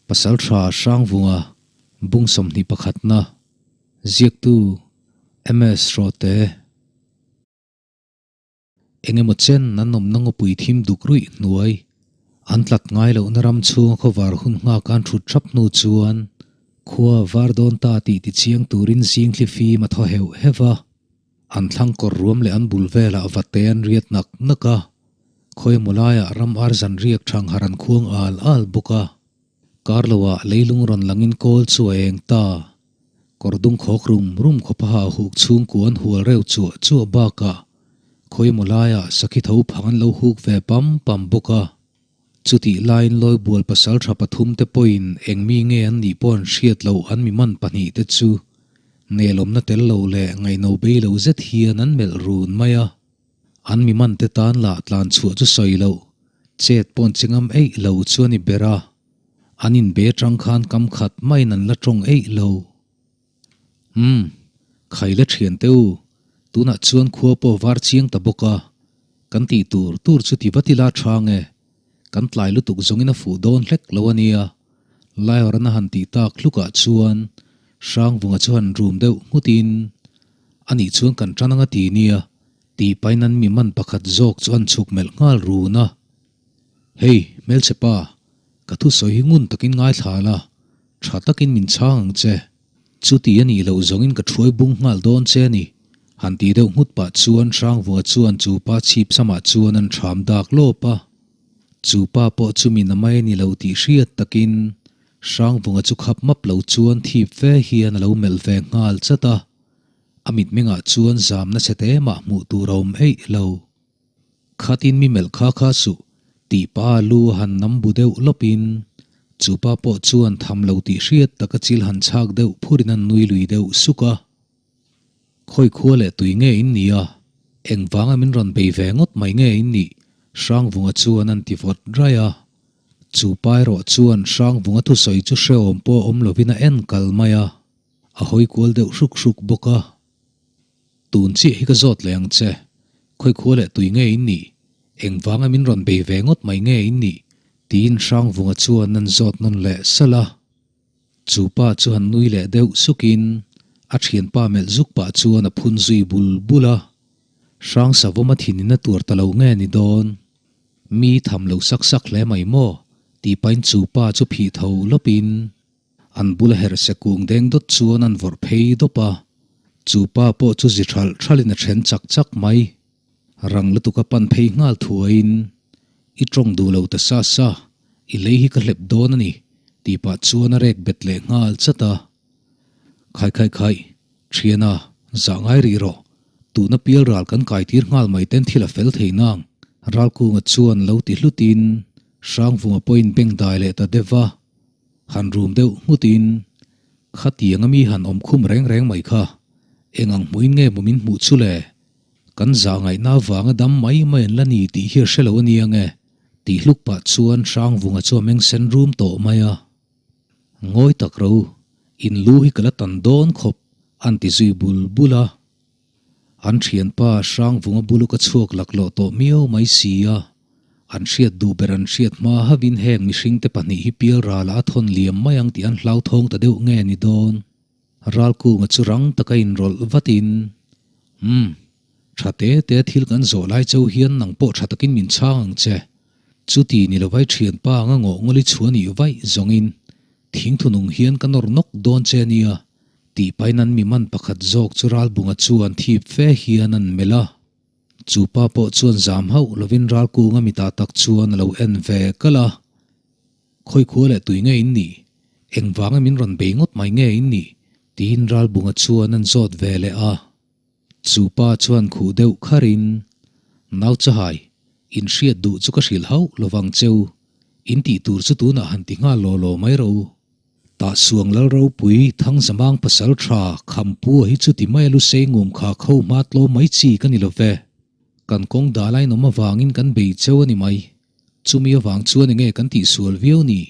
Pasaltha Hrangvunga bung 21na ziaktu MS Hrawte. Engemaw chen an awmna ngawpui thim duk ruih hnuai an tlat ngai lohna ram chhunga khawvar hun nghak an thut thap hnu chuan khua var dawn ta tih tichiang turin zing thli fim a thaw heuh heuh a. An thlang kawr ruam leh an bul velah vate an riat nak nak a, khawimaw laiah ram ar zan riak thang har an khuang al al bawk a. Kar loah leilung rawn langin kawl chu a eng ta. Kawr dung khawk rum rum khawp a hah huk chhungkua an hual reuh chuah chuah bakah khawimaw laiah sakhi tho phang an lo huk ve pam pam bawk a. Chutih laiin Lawibual pasal tha pathum te pawhin eng mi nge an nih pawh an hriat loh an mi man pahnih te chu nelawmna tel lo leh ngaihno bei lo zet hian an melh run mai a. An mi man te tan lah tlan chhuah chu sawi loh, chet pawh an che ngam eih lo chu a ni ber a. An inbe tang khan kam khat maiin an la tawng eih lo. Umm, khai la thian teh u, tunah chuan khua pawh var chiang ta bawk a, kan tih tur tur chu ti vat ila thang e, kan tlai lutuk zawngin a fuh dawn hlek lo a nia, Laiawrana han tih tak hlukah chuan Hrangvunga chu han rum deuh nghutin, Anih chuan kan tan anga ti nia, tih pahin an mi man pakhat zawk chu an chhuk melh nghal run a. Hei, hmelchhe pa, ka thusawi hi ngun takin ngaithla la, Tha takin min chhang ang che. Chuti a nih loh zawngin ka thuai bung nghal dawn che a ni. Han ti deuh nghut pah chuan Hrangvunga chuan chu pa chhip samah chuan an thram dak lawp a. Chu pa pawh chu min a mai a ni lo tih hriat takin Hrangvunga chu khap map lo chuan thip fe hian a lo melh ve nghal chat a. A mitmengah chuan zamna chhe te mah hmuh tur a awm eih lo. Khatin mi melh kha kha suh, tih pa lu a han nam bu deuh lawpin chu pa pawh chuan tham lo tih hriat taka chil han chhak deuh phurin an nui lui deuh suk a. Khawi khua leh tui nge in ni a, engvanga min rawn bei ve ngawt mai nge in nih? Hrangvunga chuan an ti vawt raih a. Chu pa erawh chuan Hrangvunga thusawi chu hrehawm pawh awm lovin a en kal mai a, a hawi kual deuh hruk hruk bawk a. Tun chiah hi ka zawt leh ang che, khawi khua leh tui nge in nih? Engvanga min rawn bei ve ngawt mai nge in nih? tiin Hrangvunga chuan an zawt nawn leh salh a. Chu pa chu han nui leh deuh sukin a thianpa melh zuk pah chuan a phun zui bul bul a. Hrang savawm a thinin a tuar ta lo nge ni dawn? Mi tham lo sak sak hle mai maw? tih pahin chu pa chu phih tho lawpin An bula herh se kung deng dawt chuan an vawrh phei dawp a, chu pa pawh chu zi thalh thalhin a then chak chak mai. Rang lutuk a pan phei nghal thuaiin, I tawng duh lo ta sa sa, i lei hi ka hlep dawn a ni, tih pah chuan a rek bet leh nghal chat a. Khai khai khai, thiana, zah ngai rih rawh, tuna pial ral kan kai tir nghal mai ten thil a fel thei nang, Ralkunga chuan lo ti hlutin Hrangvunga pawhin beng dai leh ta deuh va. Han rum deuh nghutin, Khatianga mi han awm khum reng reng mai kha, eng ang hmuhin nge maw min hmuh chu le? Kan zah ngaihna avanga dam mai mai an la ni tih hi a hre lo a nia nge? Tih hluk pah chuan Hrangvunga chu a meng sen rum tawh mai a. Ngawi tak ro, in lu hi ka la tan dawn khawp, an ti zui bul bul a. An thianpa Hrangvunga bulu ka chhuak laklawh tawh miau mai si a, an hriat duh ber an hriat hma hauhin heng mihringte pahnih hi pial ralah a thawn liam mai ang tih an hlauthawng ta deuh nge ni dawn? Ralkunga chu rang taka inrawlh vatin, Umm, tha te te thil kan zawh lai chauh hian nang pawh tha takin min chhang ang che. Chuti ni lovai thianpa anga ngawh ngawli chhuah nih vaih zawngin thingthunung hian ka nawr nawk dawn che nia. Tih pahin an mi man pakhat zawk chu Ralbunga chuan thip fe hian an melh a. Chu pa pawh chuan zam hauh lovin Ralkunga mitah tak chuan a lo en ve kalh a. Khawi khua leh tui nge in nih? Engvanga min rawn bei ngawt mai nge in nih? tiin Ralbunga chuan an zawt ve leh a. Chu pa chuan khuh deuh kharin, Nau chahai, in hriat duh chu ka hrilh hauh lovang cheu. In tih tur chu tunah han ti nghal law law mai rawh u. Tah suang lal ropui Thangzamang pasal tha Khampua hi chuti mai a lu sei ngum kha kho hma tlawm mai chi ka ni lo ve. Kan kawng dal a inawm avangin kan bei cheu a ni mai. Chumi avang chuan enge kan tihsual viau ni?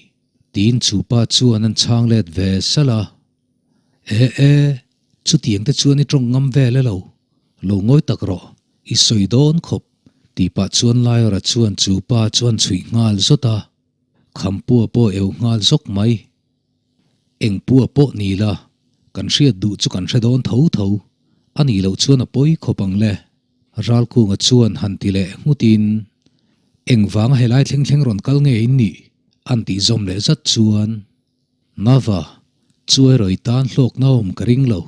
Tiin chu pa chuan an chhang let ve salh a. E e, chutiang te chuan i tawng ngam vel e lo. Lo ngawi tak rawh, i sawi dawn khawp, tih pah chuan Laiawra chuan chu pa chuan chhuih nghal zawt a. Khampua pawh eu nghal zawk mai. Eng pua pawh ni la, kan hriat duh chu kan hre dawn tho tho. A nih loh chuan a pawi khawp ang le. Ralkunga chuan han ti leh nghutin, Engvanga helai thleng thleng rawn kal nge in nih? an tih zawm leh zat chuan, Nava, chu erawh i tan hlawkna awm ka ring lo.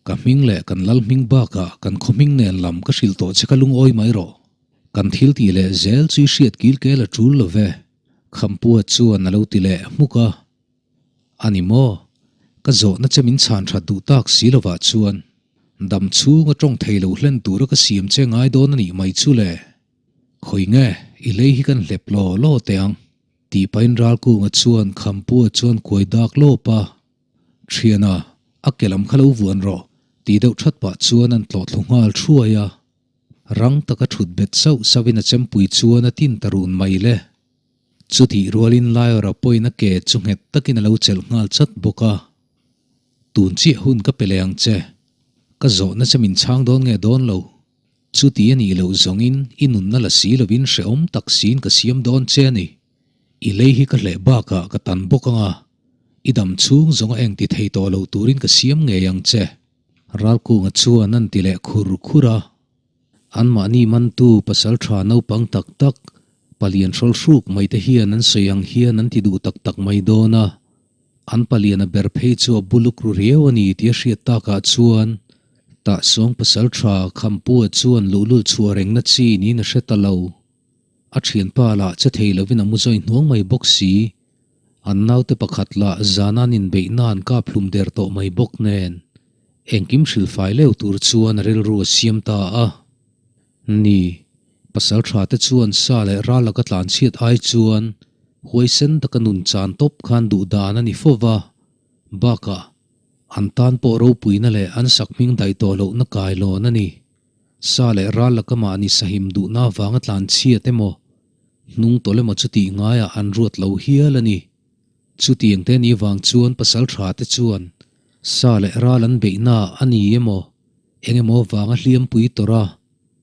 Ka hming leh kan lal hming bakah kan khaw hming nen lam ka hrilh tawh che kha lungawi mai rawh. Kan thil tih leh zel chu i hriat kil kel a tul lo ve, Khampua chuan a lo ti leh hmuk a. A ni maw? Ka zawhna che min chhan that duh tak si lovah chuan dam chhunga tawng thei lo hlen tura ka siam che ngai dawn a nih mai chu le. Khawi nge, i lei hi kan hlep law law teh ang, tih pahin Ralkunga chuan Khampua chuan kuai dak lawp a. Thiana, a ke lam kha lo vuan rawh, tih deuh that pah chuan an tlawh thlu nghal thuai a. Rang taka thut bet sauh sauhin a chempui chuan a tin ta run mai le. Chutih rualin Laiawra pawhin a ke chu nghet takin a lo chelh nghal chat bawk a. Tun chiah hun ka pe leh ang che. Ka zawhna che min chhang dawn nge dawn lo. Chuti a nih loh zawngin i nunna la si lovin hrehawm tak siin ka siam dawn che a ni. I lei hi ka hleh bakah ka tan bawk ang a, i dam chhung zawnga eng ti thei tawh lo turin ka siam ngei ang che. Ralkunga chuan an ti leh khur khur a. Anmahni mantu pasal tha naupang tak tak, palian hrawl hruk mai te hian an sawi ang hian an ti duh tak tak mai dawn a. An palian a ber phei chu a buluk ru riau a ni tih a hriat takah chuan Tahsawng pasal tha Khampua chuan luhlul chhuah rengna chi niin a hre ta lo. A thianpa lah che thei lovin a mu zawi hnuang mai bawk si. An naute pakhat lah zana an inbeihna an kap hlum der tawh mai bawk nen engkim hrilhfai leu tur chuan a rilru a siam ta a. Ni, pasal tha te chuan sa leh ral laka tlanchhiat ai chuan huaisen taka nun chan tawp khan duh dan a ni fo va. Bakah, an tan pawh ropuina leh an sakhming daih tawh lohna kailawn a ni. Sa leh ral laka mahni sahim duhna avanga tlanchhiat emaw, hnung tawlh emaw chutih ngaiah an ruat lo hial a ni. Chutiang te ni vang chuan pasal tha te chuan sa leh ral an beihna a ni emaw, eng emaw vanga hliampui tawrh a,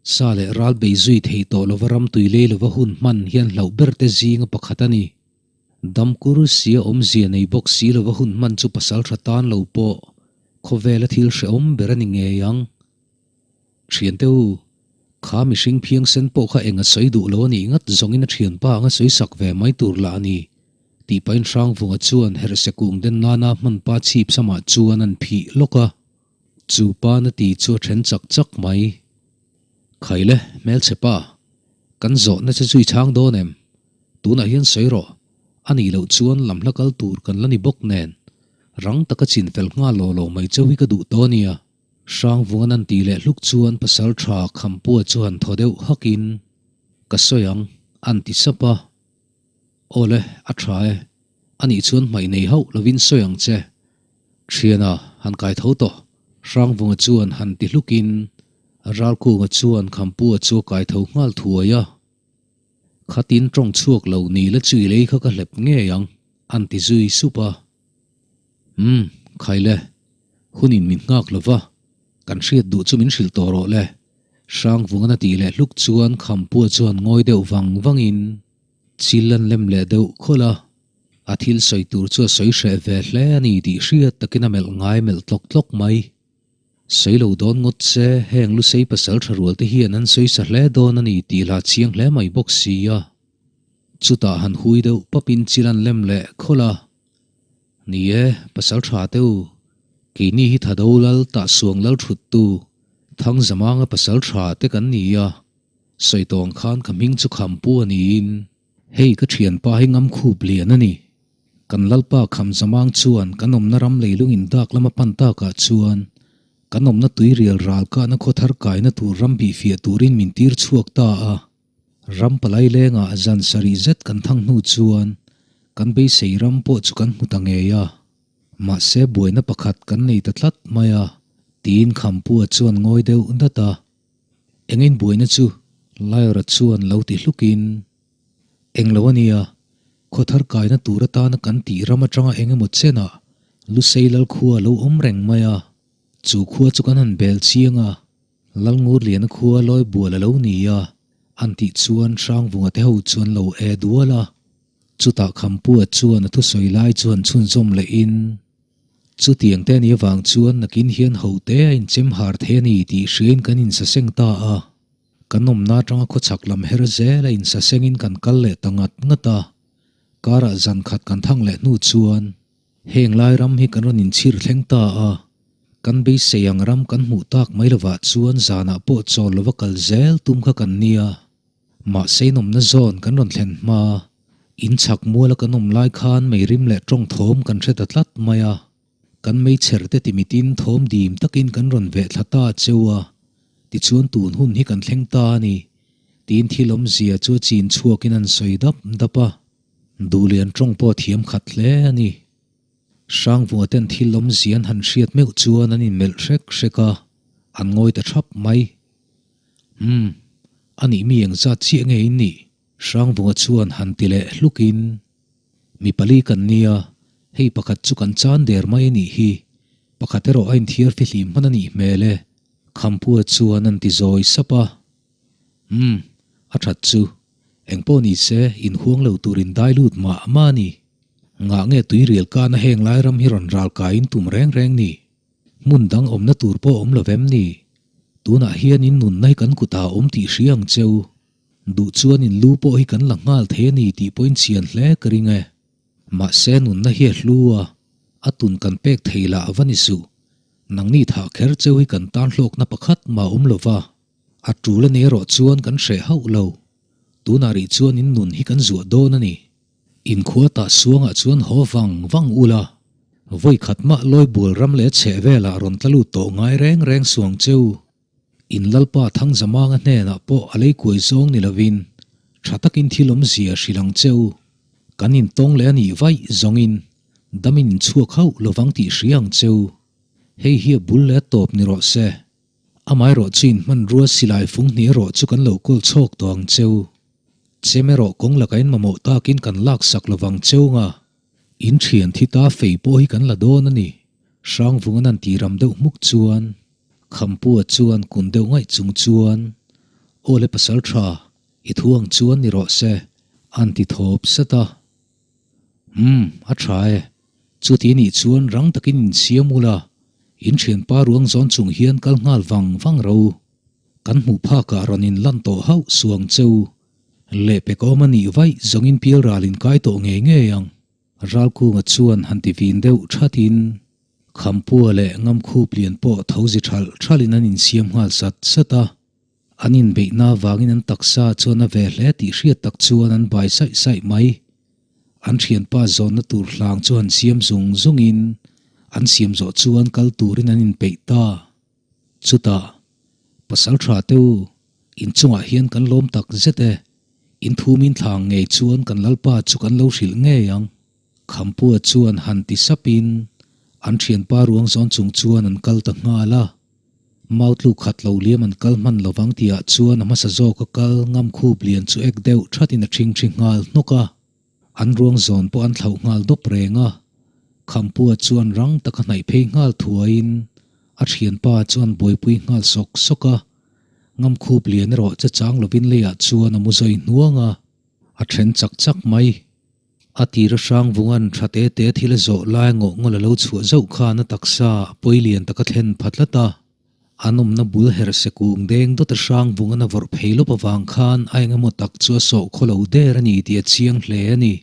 sa leh ral bei zui thei tawh lova ram tui lei lova hun hman hian hlauh ber te zinga pakhat a ni. Damkur sia awmzia nei bawk si lova hun hman chu pasal tha tan lo pawh khawvela thil hrehawm ber a ni ngei ang. Thiante u, kha mihring phiangsen pawh kha eng a sawi duh lo a nih ngat zawngin a thianpa anga sawi sak ve mai tur lah a ni, tih pahin Hrangvunga chuan herhse kung den nana hmanpa chhip samah chuan an phih lawk a. Chu pa na ti chu a then chak chak mai. Khaile, hmelchhe pa, kan zawhna che chu i chhang dawn em? Tunah hian sawi rawh, a nih loh chuan lam hla kal tur kan la ni bawk nen, rang taka chin fel nghal law law mai cheu hi ka duh tawh a nia. Hrangvungan an tih leh hluk chuan pasal tha Khampua chu han thaw deuh hakin, Ka sawi ang, an ti sap a. Awle, a tha e. Anih chuan hmaih nei hauh lovin sawi ang che. Thiana, han kai tho tawh. Hrangvunga chuan han ti hlukin Ralkunga chuan Khampua chu a kai tho nghal thuai a. Khatin tawng chhuak lo ni la chui lei kha ka hlep ngei ang, an ti zui sup a. Umm, khaile, hunin min nghak lo va, kan hriat duh chu min hrilh tawh rawh le. Hrangvungan a tih leh hluk chuan Khampua chuan ngawi deuh vang vangin chil an lem leh deuh khawlh a, a thil sawi tur chu a sawi hreh ve hle a ni tih hriat takin a melh ngai melh tlawk tlawk mai. Sawi lo dawn ngawt se, heng Lusei pasal tha rual te hian an sawi sa hle dawn a ni tih lah chiang hle mai bawk si a. Chutah han hui deuh papin chil an lem leh khawlh a. Ni e, pasal tha te u, keini hi Thado Lal Tahsuang Lal thuttu Thangzamanga pasal tha te kan ni a, sawi tawng khan ka hming chu Khampu a niin, hei ka thianpa hi Ngamkhup lian a ni. Kan Lalpa Khamzamang chuan kan awmna ram leilung indak lama pan takah chuan kan awmna tuirial ral kahna khaw thar kaina tur ram bihfiah turin min tir chhuak ta a. Ram palai lengah zan sarih zet kan thang hnu chuan kan beisei ram pawh chu kan hmu ta ngei a, mahse buaina pakhat kan nei ta tlat mai a, tiin Khampua chuan ngawi deuh dat a. Engin buaina chu? Lyra chuan lo ti hlukin, Englo a nia, khaw thar kaina tur atana kan tih ram atanga eng emaw chenah Lusei Lal khua a lo awm reng mai a, chu khua chu kan han bel chiang a, Lalngurliana khua lawi bual a lo ni a, an tih chuan Hrangvunga te ho chuan lo e dual a. Chutah Khampua chuan a thusawi lai chu han chhunzawm lehin, Chutiang te anih avang chuan nakin hian ho te a inchem har thei a ni tih hriain kan insaseng ta a. Kan awmna atanga khawchhak lam her zel a insasengin kan kal leh ta ngat ngat a. Karah zan khat kan thang leh hnu chuan heng lai ram hi kan rawn inchhir thleng ta a. Kan beisei ang ram kan hmuh tak mai lovah chuan zanah pawh chawl lova kal zel tum kha kan nia. Mahse inawmna zawn kan rawn thlen hma, in chhak muala kan awm lai khan meirim leh tawng thawm kan hre ta tlat mai a. Kan meichher te timitin thawm dim takin kan rawn veh thla ta cheu a, tichuan tun hun hi kan thleng ta a ni, tiin thil awmzia chu a chin chhuakin an sawi dap dap a. Duhlian tawng pawh a thiam khat hle a ni. Hrangvunga ten thil awmzia an han hriat meuh chuan an inmelh hrek hrek a, an ngawi ta thap mai. Umm, a nih mi engzat chiah nge in nih? Hrangvunga chuan han ti leh hlukin, Mi pali kan nia, hei pakhat chu kan chan der mai a nih hi, pakhat erawh a inthiar fihlim hman a nih hmel e, Khampua chuan an ti zawi sap a. Umm, a that chu, engpawh ni se inhuang lo tur in dai lut mah mah a ni. Ngah nge tuirial kana heng lai ram hi rawn ral kaiin tum reng reng ni? Hmun dang awmna tur pawh awm lo vem ni? Tunah hian in nunna hi kan kutah a awm tih hria ang cheu. Duh chuan in lu pawh hi kan la nghal thei a ni tih pawhin chian hle ka ring e. Mahse nunna hi a hlu a, a tun kan pek thei lah a va ni suh. Nangni thah kher cheu hi kan tan hlawkna pakhat mah awm lo va, a tul a ni erawh chuan kan hreh hauh lo. Tunah rih chuan in nun hi kan zuah dawn a ni. Inkhua tah suangah chuan haw vang vang ula, vawi khat mah Lawibual ram leh chheh velah rawn tla lut tawh ngai reng reng suang cheu. In Lalpa Thangzamanga hnenah pawh a lei kuai zawng ni lovin, tha takin thil awmzia hrilh ang cheu. Kan intawng leh a nih vaih zawngin damin inchhuak hauh lovang tih hria ang cheu. Hei hi a bul leh a tawp ni rawh se. Amaherawh chu inhmanrua silai fung hnih erawh chu kan lo kawl chhawk tawh ang cheu. Chem erawh kawng laka in mamawh takin kan laksak lovang cheu nga. In thian thi ta fei pawh hi kan la dawn a ni. Hrangvungan an ti ram deuh hmuk chuan Khampua chuan kun deuh ngaih chung chuan Aw le pasal tha, i thu ang chuan ni rawh se, an ti thawp sat a. Umm, a tha e. Chuti nih chuan rang takin insiam ula, in thianpa ruang zawn chung hian kal nghal vang vang ro. Kan hmuh phakah rawn in lan tawh hauh suang cheu. Lehpek awm a nih vaih zawngin pial ral in kai tawh ngei ngei ang. Ralkunga chuan han ti vin deuh thatin Khampua leh Ngamkhup lian pawh tho zi thalh thalhin an insiam nghal sat sat a. An inbeihna avangin an taksa chuan a ve hle tih hriat tak chuan an bai saih saih mai. An thianpa zawnna tur hlang chu han siam zung zungin an siam zawh chuan kal turin an inpeih ta. Chutah, Pasal tha te u, inchungah hian kan lawm tak zet e, in thumin thlang ngei chuan kan Lalpa chu kan lo hrilh ngei ang. Khampua chuan han ti sapin an thianpa ruang zawn chung chuan an kal ta nghal a. Mau tluk khat lo liam an kal hman lovang tihah chuan a hmasa zawk a kal ngam khup lian chu ek deuh thatin a ṭhingṭhi nghal hnawk a. An ruang zawn pawh an thlauh nghal dawp reng a. Khampua chuan rang taka hnaih phei nghal thuaiin a thianpa chuan buaipui nghal sawk sawk a. Ngam khup lian erawh che chang lovin leiah chuan a mu zawi hnuang a. A then chak chak mai. A tir a hrang vungan tha te te thil a zawh lai ngawh ngawlh a lo chhuah zauh khan a taksa a pawi lian tak a thlen pha tlat a. An awmna bul herh se kung deng dawt a hrang vungan a vawrh phei lawp avang khan a engemaw tak chu a sawh khaw lo der a ni tih a chiang hle a ni.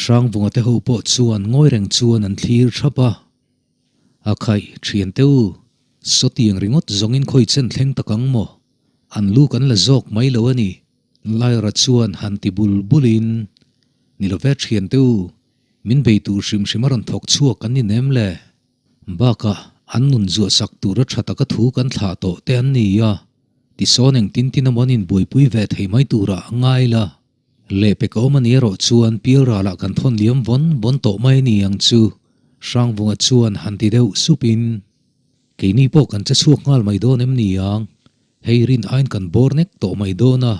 Hrang vunga te ho pawh chuan ngawi reng chuan an thlir thap a. A khaih, thian te u, sawtiang ringawt zawngin khawi chen thleng tak ang maw? An lu kan la zawk mai lo a ni. Lyra chuan han ti bul bulin, Ni lo ve thian te u, min bei tur hrim hrim a rawn thawk chhuak an ni nem le. Bakah an nun zuah sak tura tha taka thu kan thlah tawh te an ni a, tisawn eng tin tin emaw an inbuaipui ve thei mai turah a ngai la. Lehpek awm a ni erawh chuan pialralah kan thawn liam vawn vawn tawh mai a ni ang chu, Hrangvunga chuan han ti deuh supin, Keini pawh kan che chhuak nghal mai dawn em ni ang? Hei rin aiin kan bawr nek tawh mai dawn a,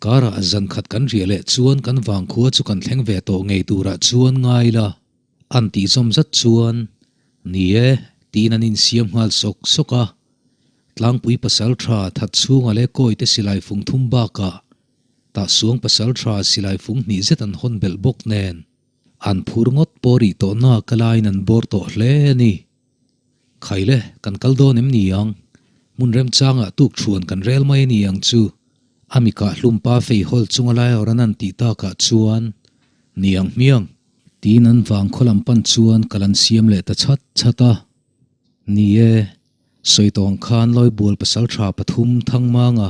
karah zan khat kan riah leh chuan kan vangkhua chu kan thleng ve tawh ngei turah chuan ngai la. An tih zawm zat chuan, Ni e, tiin an insiam nghal sawk sawk a. Tlangpui pasal tha that chhunga leh kawite silai fung thum bakah. Tah suang pasaltha silai fung hnih zet an hawn belh bawk nen an phur ngawt pawh rih tawh nak a laiin an bawr tawh hle a ni. Khaile, kan kal dawn em ni ang? Hmun remchangah tuk thuan kan rel mai a ni ang chu. A mi kah hlum pa fei hawl chunga lai awran an tih takah chuan, Ni ang hmiang! Tiin an vang khaw lam pan chuan kal an siam leh ta chhat chhat a. Ni e, sawi tawng khan Lawibual pasaltha pathum Thangmanga,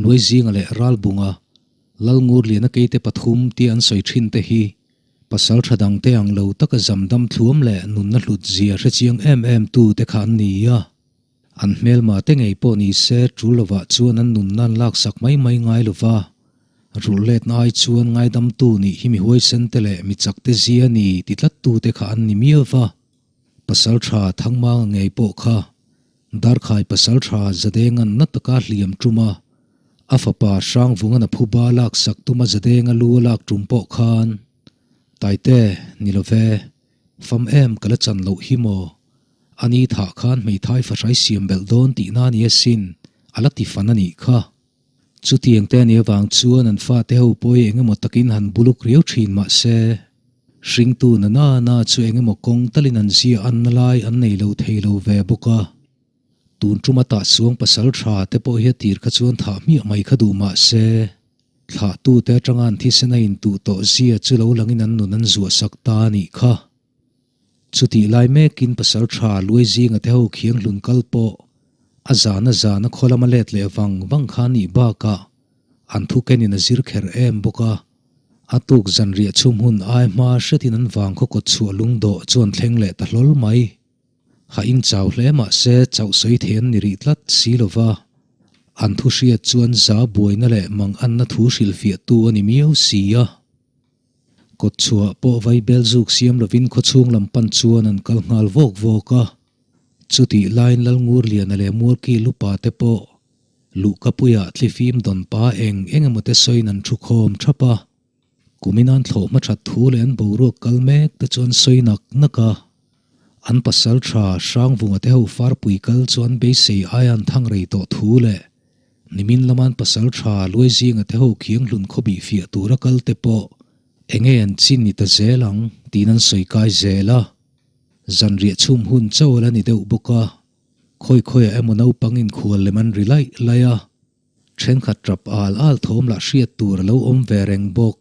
Luaizinga leh Ralbunga, Lalngurliana keite pathum tia an sawi thin te hi Pasal tha dangte ang lo taka zamdam thluam leh nunna hlut zia hre chiang em em tu te kha an ni a. An hmelma te ngei pawh ni se tul lovah chuan an nunna an laksak mai mai ngai lova. Rulh letna ai chuan ngaidamtu nih hi mi huaisen te leh mi chak te zia ni ti tlat tu te kha an ni miau va. Pasal tha Thangmanga ngei pawh kha Darkhai pasal tha Zadenga'n na taka hliam tum a, a fapa Hrangvunga'n a phuba laksak tuma Zadenga lu a lak tum pawh khan, Taite, ni lo ve, fam em ka la chan loh hi maw? A ni thah khan hmeithai fahrai siam belh dawn tihna a ni asin, a la ti fan a nih kha. Chutiang te nih avang chuan an fate ho pawh hi engemaw takin han buluk riau thin mah se, hringtu na na na chu engemaw kawng talin an zia an na lai an nei lo thei lo ve bawk a. Tun tuma tah chuang pasal tha te pawh hi a tir kha chuan thah hmiah mai kha duh mah se, thlahtu te atanga an thisen a intuh tawh zia chu lo langin an nun an zuah sak ta a nih kha. Chutih lai mekin pasal tha luai zinga te ho khiang hlun kal pawh a zana zana khaw lama let leh vang vang kha nih bakah an thu kenin a zir kher em bawk a. A tuk zanriah chhum hun ai hma hretin an vang khaw kawt chhuah lungdawh chu an thleng leh ta hlawl mai. Ha in chau hle mah se chauh sawi thei an ni rih tlat si lova, an thu hriat chuan za buaina leh mang anna thu hrilhfiahtu a ni miau si a. Kawtchhuah pawh vaibel zuk siam lovin khawchhung lam pan chuan an kal nghal vawk vawk a. Chutih laiin Lalngurliana leh Mualki lupa te pawh luhkapuiah thlifim dawn pa eng eng emaw te sawiin an thu khawm thap a. Kumin an thlawh hma that thu leh an boruak kal mek te chu an sawi nak nak a. An pasal tha Hrangvunga te ho farpui kal chu an beisei aia an thang rei tawh thu leh Nimin laman pasal tha luai zinga te ho khiang hlun khawbih fiah tura kal te pawh enge an chin ni ta zel ang tiin an sawi kai zel a. Zanriah chhum hun chauh a la ni deuh bawk a, khawi khawiah emaw naupang inkhual lem an ri laih laih a. Thenkhat tap al al thawm lah hriat tur a lo awm ve reng bawk.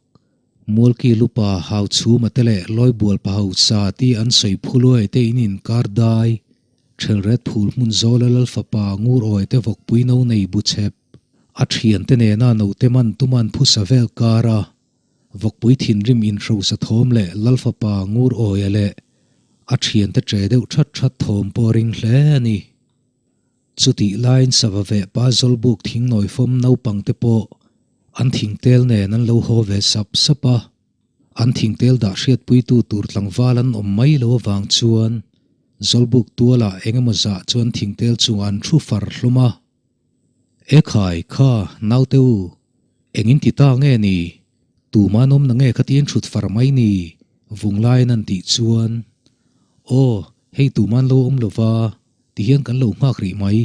Mualki lupa hau chhuma te leh Lawibual pa hausa tih an sawi phuluai te in inkar dai. Thelret phul hmun zawla Lal fapa ngur awi te vawkpui no nei bu chhep. A thiante nena note man tuman phusa vel kar a, vawkpui thinrim inhrosa thawm leh Lal fapa ngur awia leh a thiante che deuh that that thawm pawh a ring hle a ni. Chutih laiin sava veh pa Zawlbuk thingnawi fawm naupang te pawh an thingtel nen an lo haw ve sap sap a. An thingtel dah hriatpuitu tur tlangval an awm mai lo avang chuan Zawlbuk tualah eng emaw zah chuan thingtel chungah an thu far hlawm a. E khai, kha, naute u, engin ti ta nge ni? Tuman awm na nge khatin thut far mai ni? Vung laiin an tih chuan, Aw, hei tuman lo awm lova, tihian kan lo nghak rih mai,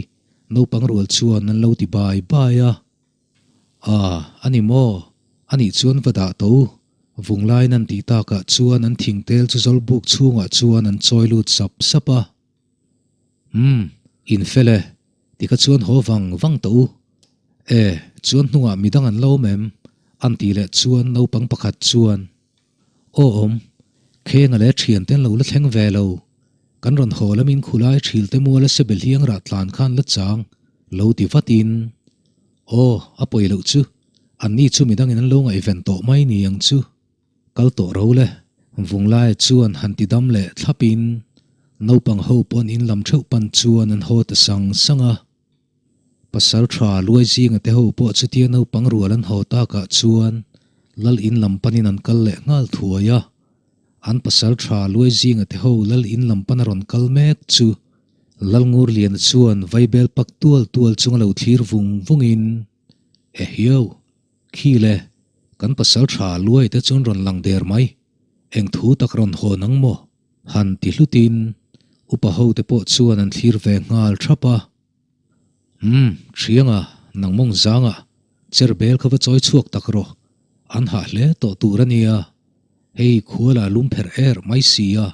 naupang rual chuan an lo ti bai bai a. A, a ni maw? A nih chuan va dah to. Vunglaiin an tih takah chuan an thingtel chu zawlbuk chhungah chuan an chawi lut sap sap a. Umm, in fel e, tikha chuan haw vang vang tawh u. E, chuan hnungah midang an lo awm em? An tih leh chuan naupang pakhat chuan, Aw awm, Khenga leh thiante an lo la thleng ve lo. Kan rawn haw lamin khulai thilte muala sebel hiang rah tlan khan la chang lo ti vatin, Aw, a pawi loh chu, anni chu midangin an lo ngaihven tawh mai ni ang chu. Kal tawh ro le. Vunglaia chuan han ti dam leh thlapin naupang ho pawn in lam theuh pan chuan an haw ta sang sang a. Pasal tha luai zinga te ho pawh chutia naupang rual an haw takah chuan lal in lam panin an kal leh nghal thuai a. An pasal tha luai zinga te ho lal in lam pana rawn kal mek chu Lalngurliana chuan vaibel pak tual tual chunga lo thlir vung vungin, Ehiau, khi le, kan pasal tha luai te chuan rawn lang der mai, eng thu tak rawn haw nang maw? Han ti hlutin upa ho te pawh chuan an thlir ve nghal thap a. Umm, Thianga, nang mawng zanga. Cherbel kha va chawi chhuak tak rawh, an hah hle tawh tur a nia. Hei khua la lum pherh er mai si a,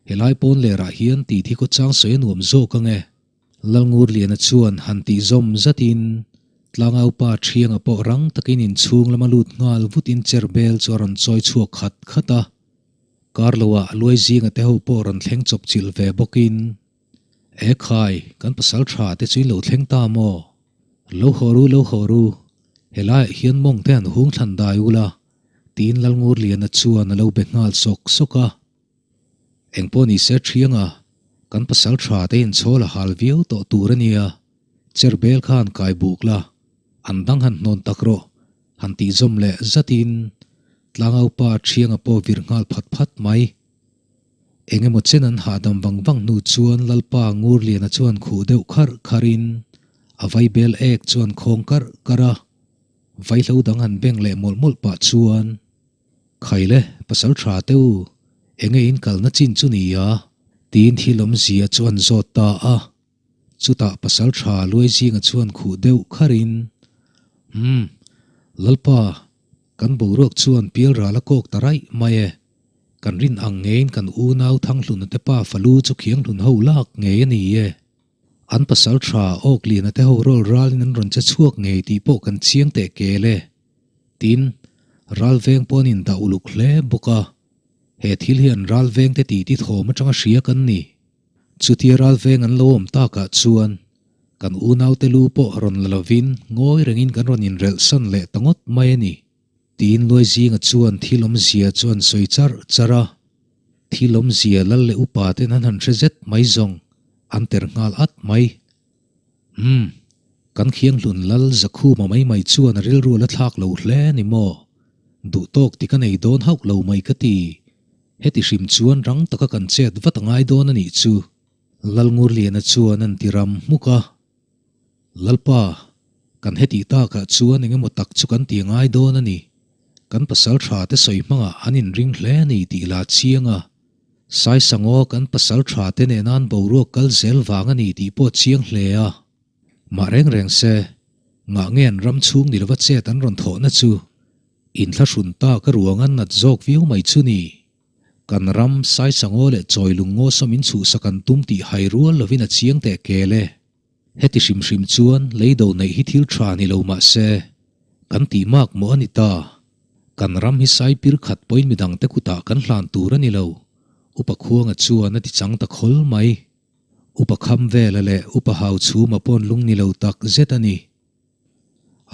helai pawn lerah hian tih thi khawchang sawi a nuam zawk ang e. Lalngurliana chuan han tih zawm zatin Tlangaupa Thianga pawh rang takin inchhung lama lut nghal vutin cherbel chu a rawn chawi chhuak khat khat a. Kar loah Luai zinga te ho pawh rawn thleng chawp chilh ve bawkin, E khai, kan pasal tha te chu in lo thleng ta maw? Lo haw ru, lo haw ru, helaiah hian mawng te han hung thlan dai ula, tiin Lalngurliana chuan a lo be nghal sawk sawk a. Engpawh ni se Thianga, kan pasal tha te inchhawl a hal viau tawh tur a nia, cherbel kha han kai buk la, an dang han hnawn tak rawh, han tih zawm leh zatin Tlangaupa Thianga pawh vir nghal phat phat mai. Eng emaw chen an hahdam vang vang hnu chuan Lalpa Ngurliana chuan khuh deuh kharh kharhin a vaibel ek chuan khawng karh karh a, vaihlo dang han beng leh mawlh mawlh pah chuan, Khaile, pasal tha teh u, enge in kalna chin chu ni a? Tiin thil awmzia chu an zawt ta a. Chutah pasal tha luai zinga chuan khuh deuh kharin, Umm, Lalpa, kan boruak chuan pialral a kawk ta raih mai e. Kan rin ang ngeiin kan unau Thanghluna te pa falu chu khianghlun ho lak ngei a ni e. An pasal tha Awkliana te ho rawl ralin an rawn che chhuak ngei tih pawh kan chiang teh kel e. Tin, ralveng pawh an indah uluk hle bawk a. He thil hi an ralvengte titi thawm atanga hria kan ni. Chutia ralveng an lo awm takah chuan kan unaute lu pawh rawn la lovin ngawi rengin kan rawn inrelh san leh ta ngawt mai a ni. Tiin Luaizinga chuan thil awmzia chu an sawi charh charh a. Thil awmzia lal leh upa ten an han hre zet mai zawng an ter nghal at mai. Umm, kan Khianghlun lal Zakhuma mai mai chuan a rilru a la thlak lo hle ni maw? Duh tawk ti ka nei dawn hauh lo mai ka ti. Heti hrim chuan rang taka kan chet vat a ngai dawn a nih chu. Lalngurliana chuan an ti ram hmuk a. Lalpa, kan hetih takah chuan eng emaw tak chu kan ti ngai dawn a ni. Kan pasal tha te sawi hmangah an inring hle a ni tih la chiang a. Saisangaw kan pasal tha te nen an boruak kal zel vang a ni tih pawh chiang hle a. Mah reng reng se, ngah nge an ram chhung ni lova chet an rawn thawhna chu inthlahrun tak a ruang an nat zawk viau mai chu ni. Kan ram Saisangaw leh Chawilungngaw sawm in chhuhsak an tum tih hai rual lovin a chiang teh kel e. Heti hrim hrim chuan leido neih hi thil tha ni lo mah se, kan tih mak maw a ni ta. Kan ram hi sai pir khat pawhin midangte kutah kan hlan tur a ni lo, Upa Khuanga chuan a ti chang ta khawl mai. Upa Kham Vela leh Upa Hau Chhuma pawn lung ni lo tak zet a ni.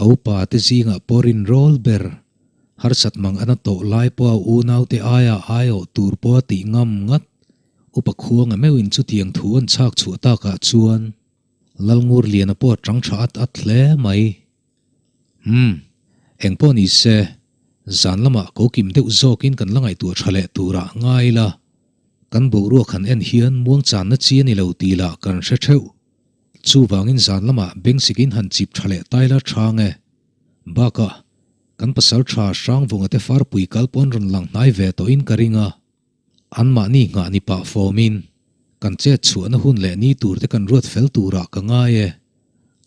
A upa te zingah pawh rinrawl ber, harsat mang a na tawh lai pawha unaute aia aiawh tur pawha tih ngam ngat Upa Khuanga meuhin chutiang thu an chhak chhuah takah chuan Lalngurliana pawh a tang tha at at hle mai. Umm, eng pawh ni se, zan lamah ko kim deuh zawkin kan la ngaihtuah tha leh turah ngai ila, kan boruak han en hian muangchanna chi a ni lo tih lah kan hre theuh. Chuvangin zan lamah bengsikin han chip tha leh tai la chang e. Bakah, kan pasal tha Hrangvunga te farpui kal pawn rawn lang hnai ve tawhin ka ring a. Anmahni nghah ni pah fawmin, kan chet chhuahna hun leh ni tur te kan ruat fel turah ka ngai e.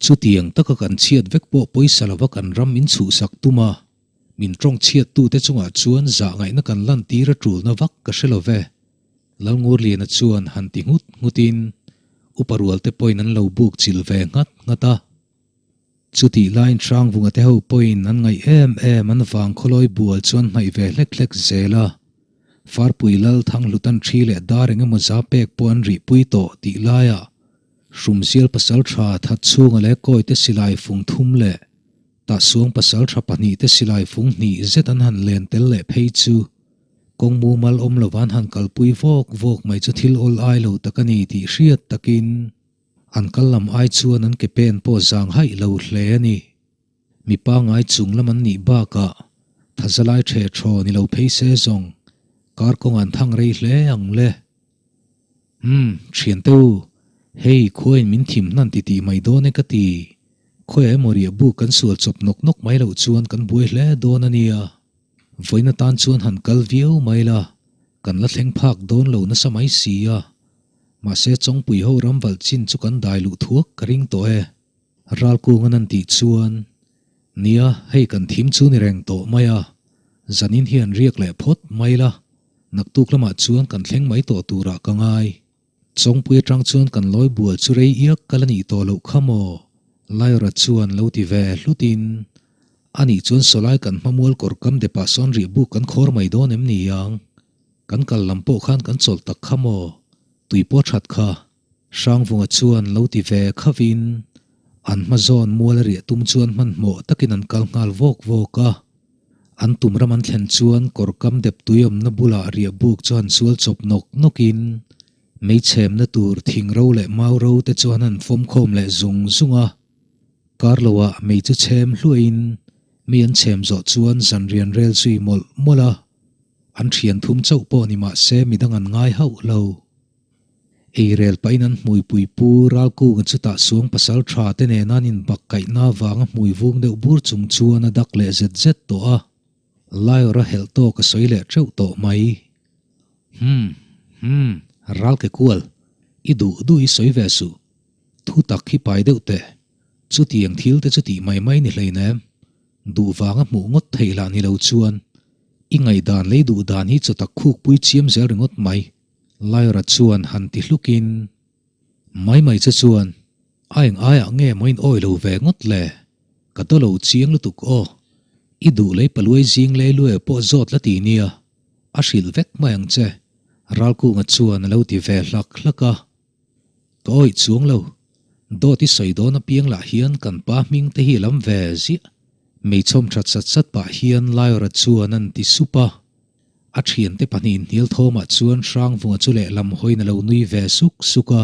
Chutiang taka kan chhiat vek pawh pawisa lova kan ram min chhuhsak tum a, min tawng chhiattute chungah chuan zah ngaihna kan lantir a tulna vak ka hre lo ve. Lalngurliana chuan han ti nghut nghutin upa rualte pawhin an lo buk chilh ve nghat nghat a. Chutih laiin Hrangvunga te ho pawhin an ngaih em em an vang khawlawi bual chu an hnaih ve hlek hlek zel a. Farpui lal Thanghlutan thi leh dar eng emaw za pek pawh an rihpui tawh tih laiah Hrumzial pasal tha that chhunga leh kawite silai fung thum leh Tahsuang pasal tha pahnihte silai fung hnih zet an han len tel leh phei chu Kawng mumal awm lova an han kalpui vawk vawk mai chu thil awl ai lo tak a ni tih hriat takin an kal lam ai chuan an ke pen pawh zang haih lo hle a ni. Mi pangai chung lam an nih bakah thazalai the thaw ni lo phei se zawng kar kawng an thang rei hle ang le. Umm, thiante u, hei khuain min thim hnan ti tih mai dawn e ka ti. Khawiah emaw riah buk kan sual chawp nawk nawk mai loh chuan kan buai hle dawn a nia. Vawiin atan chuan han kal viau mai la, kan la thleng phak dawn lo nasa mai si a. Mahse Chawngpui ho ram valh chin chu kan dai luh thuak ka ring tawh e. Ralkungan an tih chuan, Nia, hei kan thim chu ni reng tawh mai a, zanin hian riak leh phawt mai la, naktuk lamah chuan kan thleng mai tawh turah ka ngai. Chawngpui atang chuan kan lawi bual chu rei iak kal a nih tawh loh kha maw? Lyra chuan lo ti ve hlutin, Anih chuan sawlai kan hmamual kawr kam depah sawn rih buk kan khawr mai dawn em ni ang? Kan kal lam pawh khan kan chawlh tak kha maw? Tui pawh that kha. Hrangvunga chuan lo ti ve khavin, an hma zawn mual a riah tum chuan hmanhmawh takin an kal nghal vawk vawk a. An tum ram an thlen chuan kawr kam dep tui awmna bulah riah buk chu han sual chawp nawk nawkin, meichhemna tur thing ro leh mau ro te chuan han fawm khawm leh zung zung a. Kar loah mei chu chhem hluahin mi an chhem zawh chuan zanrian rel zui mawlh mawlh a. An thian thum chauh pawh ni mah se midang an ngai hauh lo. Eirel pahin an hmuipui pu Ralkunga chutah suang pasal tha te nen an inbak kaihna avanga hmui vung deuh bur chung chuan a dak leh zet zet tawh a. Laiawr a helh tawk a sawi leh teuh tawh mai. Hum, hum, ral ke kual, i duh duh i sawi ve suh. Thu tak hi pai deuh teh. Chutiang thil te chu tih mai mai ni hleinem. Duh vanga hmuh ngawt theih lah ni lo chuan i ngaihdan lei duh dan hi chaw tak khukpui chiam zel ringawt mai. Lyra chuan han ti hlukin, Mai mai che chuan a eng aiah nge maw in awi lo ve ngawt le? Ka daw lo chiang lutuk aw. I duh lei paluai zing lei luai pawh zawt la ti nia, a hrilh vek mai ang che, Ralkunga chuan a lo ti ve hlak hlak a. Ka awih chuang lo. Dawt i sawi dawn apiang lah hian kan pa hming te hi lam ve ziah. Meichhawm that sat sat pah hian Lyra chuan an ti sup a. A thiante pahnihin hnial thawmah chuan Hrangvunga chu lehlam hawiin a lo nui ve suk suk a.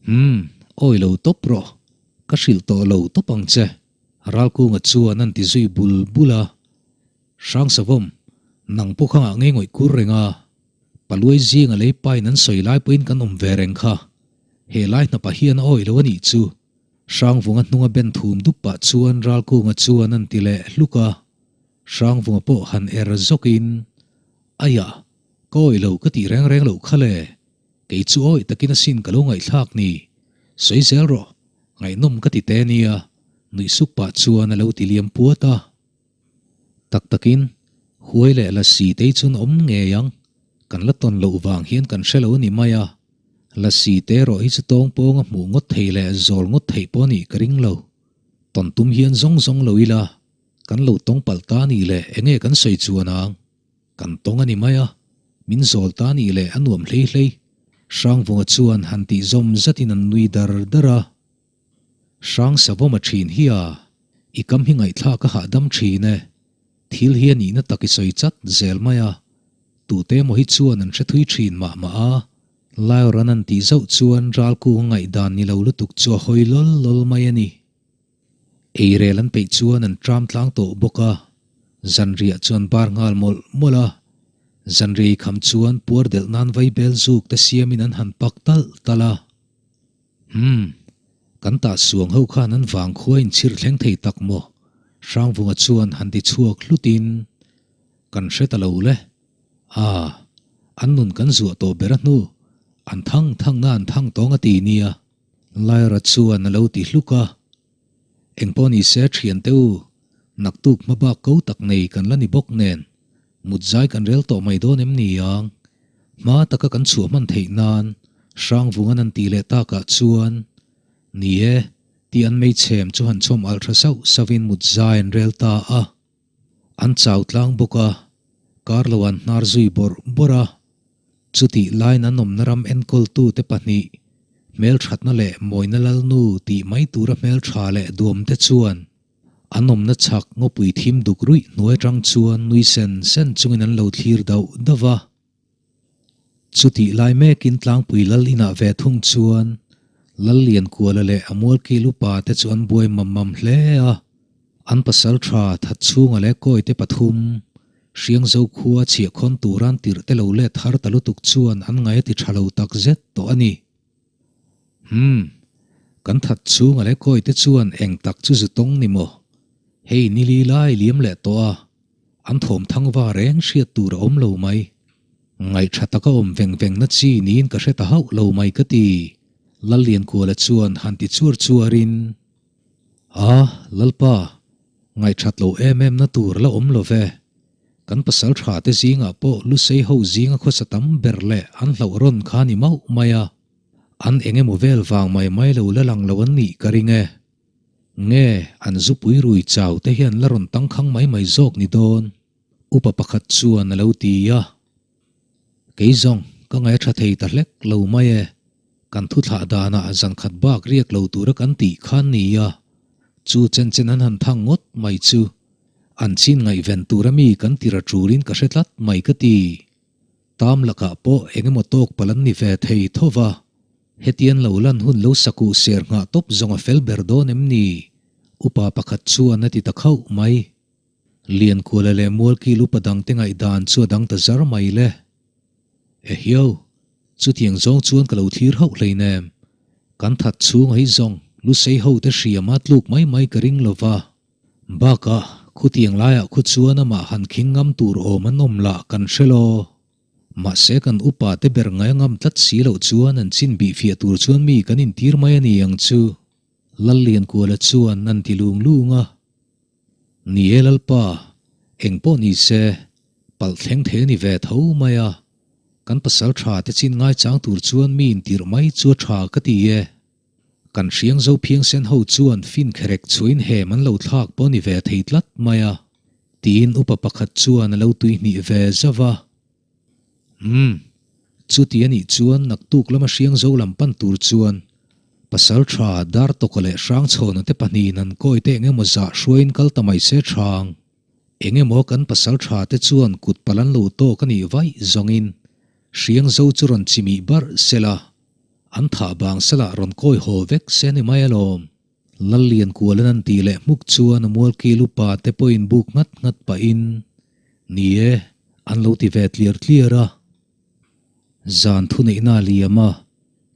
Umm, awi lo tawp rawh. Ka hrilh tawh lo tawp ang che. Ralkunga chuan an ti zui bul bul a. Hrangsavawm, nang pawh kha ngah ngei ngawih kur reng a. Paluai zinga lei pain an sawi lai pawhin kan awm ve reng kha. He lai hnapa hian a awih lo a nih chu. Hrangvunga hnunga ben thum dup pah chuan Ralkunga chuan an ti leh hluk a. Hrangvunga pawh han er zawkin, Aiah, ka awih lo ka tih reng reng loh kha le. Kei chu awih takin asin ka lo ngaihthlak ni. Sawi zel rawh, ngaihnawm ka ti te nia, nuih sup pah chuan a lo ti liam puat a. Tak takin, huai leh lasi te chun awm ngei ang. Kan la tawn loh vang hian kan hre lo a ni mai a. Lasi te erawh hi chu tawng pawnga hmuh ngawt thei leh zawl ngawt theih pawh a nih ka ring lo. Tawn tum hian zawng zawng lo ila, kan lo tawng palh ta a nih leh enge kan sawi chuan ang? Kan tawng a ni mai a, min zawl ta a nih leh a nuam hlei hlei. Hrangvunga chuan han tih zawm zatin an nui dar dar a. Hrang savawm a thin hi a, i kam hi ngaihthlak a hahdam thin e. Thil hi a nihna tak i sawi chat zel mai a, tute emaw hi chuan an hre thui thin mah mah a. Lioran an tih zauh chuan Ralkunga ngaihdan ni lo lutuk chu a hawi lawl lawl mai a ni. Eirel an peih chuan an tram tlang tawh bawk a, zanriah chuan bar nghal mawlh mawlh a. Zanriah i kham chuan puar delh nan vaibel zuk te siamin an han pak talh talh a. Umm, kan tah suang ho khan an vang khua in chhirh thleng thei tak maw? Hrangvunga chuan han ti chhuak hlutin, Kan hre ta lo le. Aa, an nun kan zuah tawh ber a hnu, an thang thangna an thang tawng a ti nia. Lyra chuan a lo ti hluk a. Engpawh ni se thiante u, naktuk hma bak ko tak nei kan la ni bawk nen, mut zai kan rel tawh mai dawn em ni ang? Hma taka kan chhuah hman theih nan Hrangvungan an tih leh takah chuan, Ni e, tih an meichhem chu han chhawm alh tha sauh sauhin mut zai an rel ta a. An chau tlang bawk a, kar lo an hnar zui bawrh bawrh a. Chutih laiin an awmna ram enkawltute pahnih, hmelthatna leh mawina lalnu tih mai tura hmeltha leh duamte chuan an awmna chhak ngawpui thim duk ruih hnuai atang chuan nui sen sen chungin an lo thlir dauh dauh va. Chutih lai mekin tlangpui lal inah ve thung chuan Lalliankuala leh a mualkil upa te chu an buai mam mam hle a. An pasal tha that chhunga leh kawite pathum, Hriangzo khua chhiahkhawn turan tirh te lo let har ta lutuk chuan an ngai a ti tha lo tak zet tawh a ni. Umm, kan that chhunga leh kawite chuan eng tak chu zu tawng ni maw? Hei nili lai liam leh tawh a. An thawm thang va reng hriat tur a awm lo mai. Ngaih tha taka awm veng veng na chi niin ka hre ta hauh lo mai ka ti. Lalliankuala chuan han ti chuar chuarin, A, Lalpa, Ngaihthat lo em em na tur la awm lo ve. Kan pasal tha te zingah pawh Lusei ho zinga khawsa tam ber leh an hlauh rawn kha ni mauh mai a. An eng emaw vel vang mai mai lo la lang lo an nih ka ring e. Nge an zupui rui chau te hian la rawn tangkhang mai mai zawk ni dawn? Upa pakhat chuan a lo ti a. Kei zawng ka ngaih a tha thei ta hlek lo mai e. Kan thuthlah danah zan khat bak riak lo tura kan tih khan ni a, chu chen chen an han thang ngawt mai chu an chin ngaihven tura mi kan ti ra tulin ka hre tlat mai ka ti. Tam lakah pawh eng emaw tawk palh an ni ve thei tho va, hetian lo lan hun lo sakuh ser nghah tawp zawng a fel ber dawn em ni? Upa pakhat chuan a ti ta khauh mai. Liankuala leh Mualkil upa dangte ngaihdan chu a dang ta zar mai le. Ehiau, chutiang zawng chuan ka lo thlir hauh hleinem. Kan that chhung hi zawng Lusei hote hriama tluk mai mai ka ring lo va. Bakah, khutiang laiah khu chuan amah han khing ngam tur awm an awm lah kan hre law. Mahse kan upa te ber ngai ngam tlat si loh chuan an chin bih fiah tur chuan mi kan intir mai a ni ang chu. Lalliankuala chuan an ti lung lung a. Ni e Lalpa, eng pawh ni se, palh thleng thei a ni ve tho mai a, kan pasal tha te chin ngaichang tur chuan mi intirh mai chu a tha ka ti e. Kan hriang zo phiangsen ho chuan fin kherek chhuain hem an lo thlak pawh ni ve thei tlat mai a, tiin upa pakhat chuan a lo tuihnih ve zauh a. Umm, chuti a nih chuan naktuk lama hriang zo lam pan tur chuan pasal tha dar tawka leh hrang chhawna te pahnihin an kawi te eng emaw zah hruaiin kal ta mai se thang. Eng emaw kan pasal tha te chuan kut palh an lo tawk a nih vaih zawngin hriang zo chu rawn chimih barh sela, an thah bang salah rawn kawi haw vek se ni mai alawm. Lalliankualan an tih leh hmuk chuan a mualkil upa te pawhin buk nghat nghat pahin, Ni e, an lo ti ve tliar tliar a. Zan thuneihna a liam a,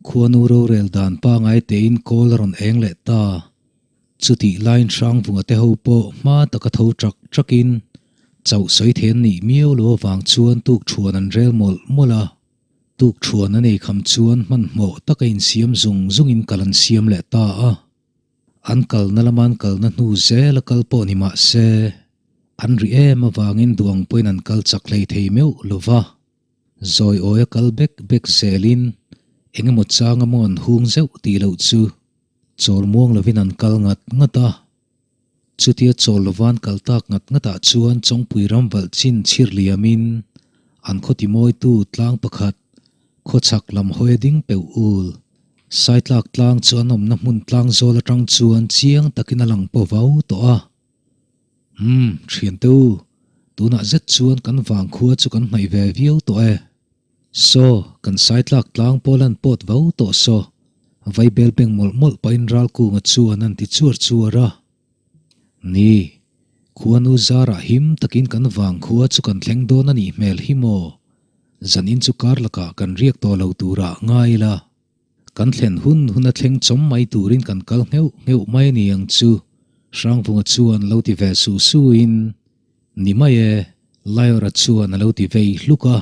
khuanu rorel dan pangai tein kawl a rawn eng leh ta. Chutih laiin Hrangvunga te ho pawh hma taka tho ṭak ṭakin chauh sawi thei an nih miau lo avang chuan tukṭhuan an rel mawlh mawlh a. Tukṭhuan a nei kham chuan hmanhmawh taka insiam zung zungin kal an siam leh ta a. An kalna lama an kalna hnu zel a kal pawh ni mah se, an ri em avangin duang pawhin an kal chak hlei thei meuh lo va. Zawi awi a kal bek bek zelin eng emaw changa maw an hung zeuh tih loh chu chawl muang lovin an kal ngat ngat a. Chutia chawl lovan kal tak ngat ngatah chuan Chawngpui ram valh chin chhir liamin an khaw timawitu tlang pakhat khawchhak lam hawi a ding peuh ul. Saitlak tlang chu an awmna hmun tlang zawl atang chuan chiang takin a lang pawh vau tawh a. Umm, thiante u, tunah zet chuan kan vangkhua chu kan hnaih ve viau tawh e. Saw, kan saitlak tlang pawh lan pawt vau tawh saw, vaibel beng mawlh mawlh pahin Ralkunga chuan an ti chuar chuar a. Ni, khuanu zarah him takin kan vangkhua chu kan thleng dawn a nih hmel hi maw? Zanin chu kar lakah kan riak tawh lo turah ngai ila. Kan thlen hun hun a thleng chawm mai turin kan kal ngheuh ngheuh mai a ni ang chu, Hrangvunga chuan lo ti ve su suin, Ni mai e, Laiawra chuan a lo ti vei hluk a.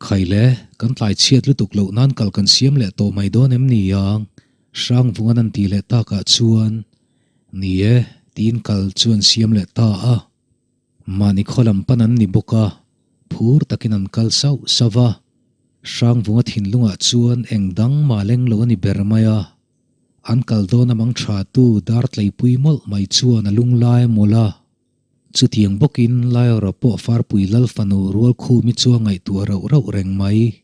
Khaile, kan tlai chhiat lutuk loh nan kal kan siam leh tawh mai dawn em ni ang? Hrangvunga'n an tih leh takah chuan, Ni e, tiin kal chu an siam leh ta a. Mahni khaw lam pan an ni bawk a, phur takin an kal sauh sauh va. Hrangvunga thinlungah chuan eng dang mah leng lo a ni ber mai a. An kal dawn a mang tha tu dar tleipui mawlh mai chuan a lunglai a mawlh a. Chutiang bawkin Laiawra pawh Farpui Lal fanu Rualkhumi chu a ngaihtuah rauh rauh reng mai.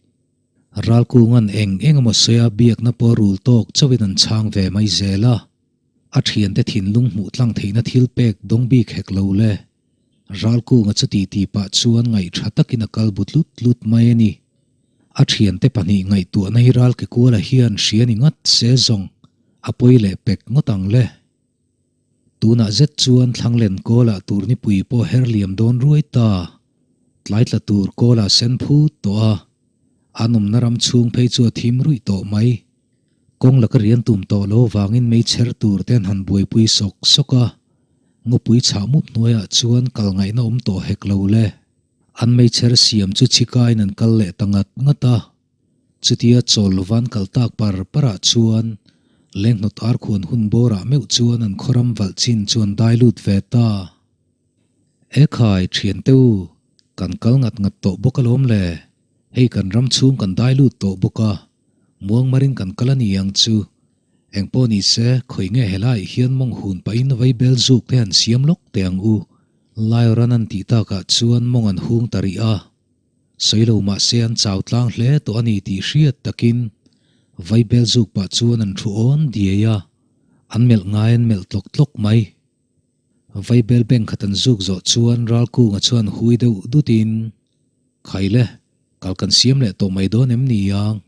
Ralkunga'n eng eng emaw sawi a biakna pawh rul tawk chauhin an chhang ve mai zel a. A thiante thinlung hmuh tlang theihna thil pek dawng bik hek lo le. Ralkunga chu titi pah chuan ngaih tha takin a kal bu tlut tlut mai a ni. A thiante pahnih ngaihtuahna hi Ralkekuala hian hria ni ngat se zawng a pawi leh pek ngawt ang le. Tunah zet chuan Thlanglen kawlah tur nipui pawh her liam dawn ruai ta. Tlai tla tur kawlah sen phut tawh a, an awmna ram chhung phei chu a thim ruih tawh mai. Kawng laka rian tum tawh lo avangin meichher tur te an han buaipui sawk sawk a, ngawpui chhah mup hnuaiah chuan kal ngaihna awm tawh hek lo le. An meichher siam chu chhikain an kal leh ta ngat ngat a. Chutia chawl lovan kal tak par parah chuan. Lenghnawt ar khuan hun bawrah meuh chuan an khawram valh chin chu an dai lut ve ta. E khai, thiante u, kan kal ngat ngat tawh bawk alawm le. Hei kan ram chhung kan dai lut tawh bawk a, muangmarin kan kal a ni ang chu. Engpawh ni se, khawi nge helaiah hian mawng hun pahin vaibel zuk te han siam lawk teh ang u. Laiawran an tih takah chuan mawng an hung ta rih a. Sawi lo mah se an chau tlang hle tawh a ni tih hriat takin vaibel zuk pah chuan an thu awn diai a, an melh ngai an melh tlawk tlawk mai. Vaibel bank khat an zuk zawh chuan Ralkunga chuan hui deuh dutin, Khaile, kal kan siam leh tawh mai dawn em ni ang?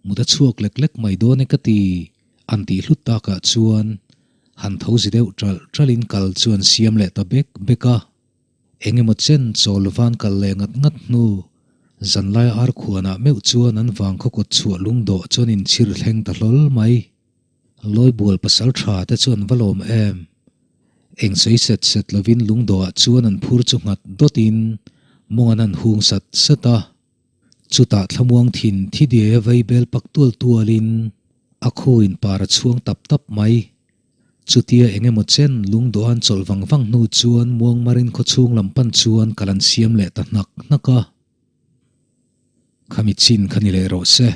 Mut a chhuak lek lek mai dawn e ka ti, an tih hlut takah chuan han tho zi deuh ṭalh ṭalhin kal chu an siam leh ta bek bek a. Engemaw chen chawl van kal leh ngat ngat hnu, zanlai ar khuanah meuh chuan an vang khaw kawt chhuah lungdawh chuan inchhir thleng ta hlawl mai. Lawibual pasal tha te chu an va lawm em? Eng sawi set set lovin lungdawhah chuan an phur chu nghat dawtin mawng an han hung sat sat a. Chutah thlamuang thin thi diai a vei bel pak tual tualin a khuin par a chhuang tap tap mai. Chutia eng emaw chen lungdawh an chawlh vang vang hnu chuan muangmarin khawchhung lam pan chuan kal an siam leh ta hnak hnak a. Khami chin kha ni leh rawh se.